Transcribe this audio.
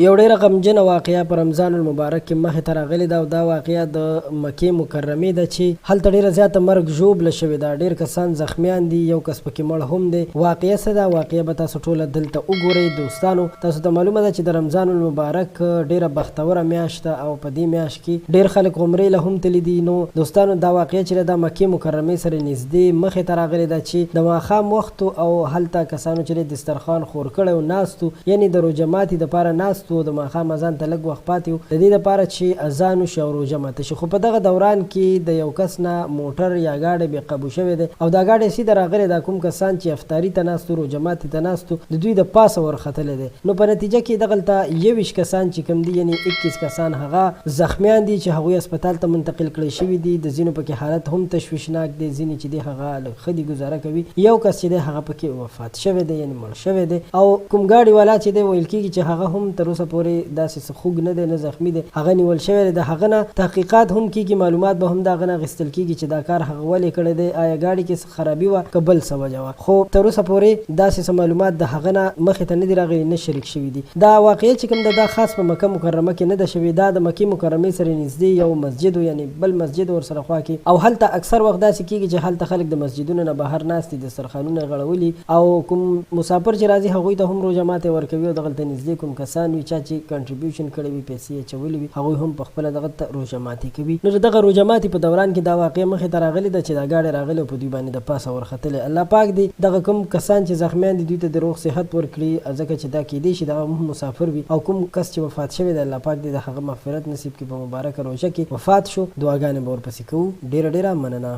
یو ډیره غمجنه واقعه په رمضان المبارک کې مخې ته راغلې ده او دا واقعه د مکې مکرمې ده چې هلته ډیره زیاته مرګ ژوبله شوې ده، ډیر کسان زخمیان دي، یو کس پکې مړ هم دی. واقعه څه ده؟ واقعه به تاسو ټوله دلته وګورئ. دوستانو تاسو ته معلومه ده چې د رمضان المبارک ډیره بختوره میاشت ده او په دې میاشت کې ډیر خلک عمرې له هم تللي دي. نو دوستانو دا واقعه چې ده دا مکې مکرمې سره نږدې مخې ته راغلې ده چې د ماښام وخت و او هلته کسانو چې دسترخوان خور کړی و ناست وو، یعنې د روژه ماتي دپاره ناست وو او د ماښام اذان ته لږ وخت پاتې و، د دې دپاره چې اذان وشي او روژه ماته شي. خو په دغه دوران کې د یو کس نه موټر یا ګاډی بې قابو شوی دی او دا ګاډی سیده راغلی دا کوم کسان چې افطاري ته ناست وو، روژه ماتي ته ناست وو، د دوی د پاسه ورختلی دی. نو په نتیجه کې دغلته 21 کسان چې کوم دي یعنې 21 کسان هغه زخمیان دي چې هغوی هسپتال ته منتقل کړی شوي دي. د ځینو پکې حالت هم تشویشناک دی، ځینې چې دي هغه لږ ښه دي ګوزاره کوي، یو کس چې دی هغه پکې وفات شوی دی یعنې مړ شوی دی او کوم ګاډي والا چې دی ویل کیږي چې هغه هم تر اوسه پورې داسې څه خوږ نه دی، نه زخمي دی، هغه نیول شوی دی، د هغه نه تحقیقات هم کیږي، معلومات به هم د هغه نه اخیستل کیږي چې دا کار هغه ولې کړی دی، آیا ګاډي کې څه خرابي وه که بل څه وجه وه، خو تر اوسه پورې داسې څه معلومات د هغه نه مخې ته نه دي راغلي، نه شریک شوي دي. دا واقعه چې کوم ده دا خاص په مکه مکرمه کې نه ده شوې، دا د مکې مکرمې سره نږدې یو مسجد و یعنې بل مسجد ورسره خوا کې او هلته اکثر وخت داسې کیږي چې هلته خلک د مسجدونو نه بهر ناست دي، دسترخوانونه یې غړولي او کوم مسافر چې راځي هغوی ته هم روژه ماتی ورکوي او دغلته نږدې کوم کسان وي چا چې کنټریبیوشن کړی وي، پیسې یې اچولي وي، هغوی هم په خپله دغلته روژه ماتی کوي. نو د دغه روژه ماتي په دوران کې دا واقعه مخې ته راغلې ده چې دا ګاډی راغلی او په دوی باندې د پاسه ورختلی. الله پاک دې دغه کوم کسان چې زخمیان دي دوی ته دې روغ صحت ورکړي ځکه چې دا کیدای شي دغه هم مسافر وي او کوم کس چې وفات شوی دی الله پاک دې د هغه مغفرت نصیب کړي، په مبارکه روژه کې وفات شو، دعاګانې به ورپسې کوو. ډیره ډیره مننه.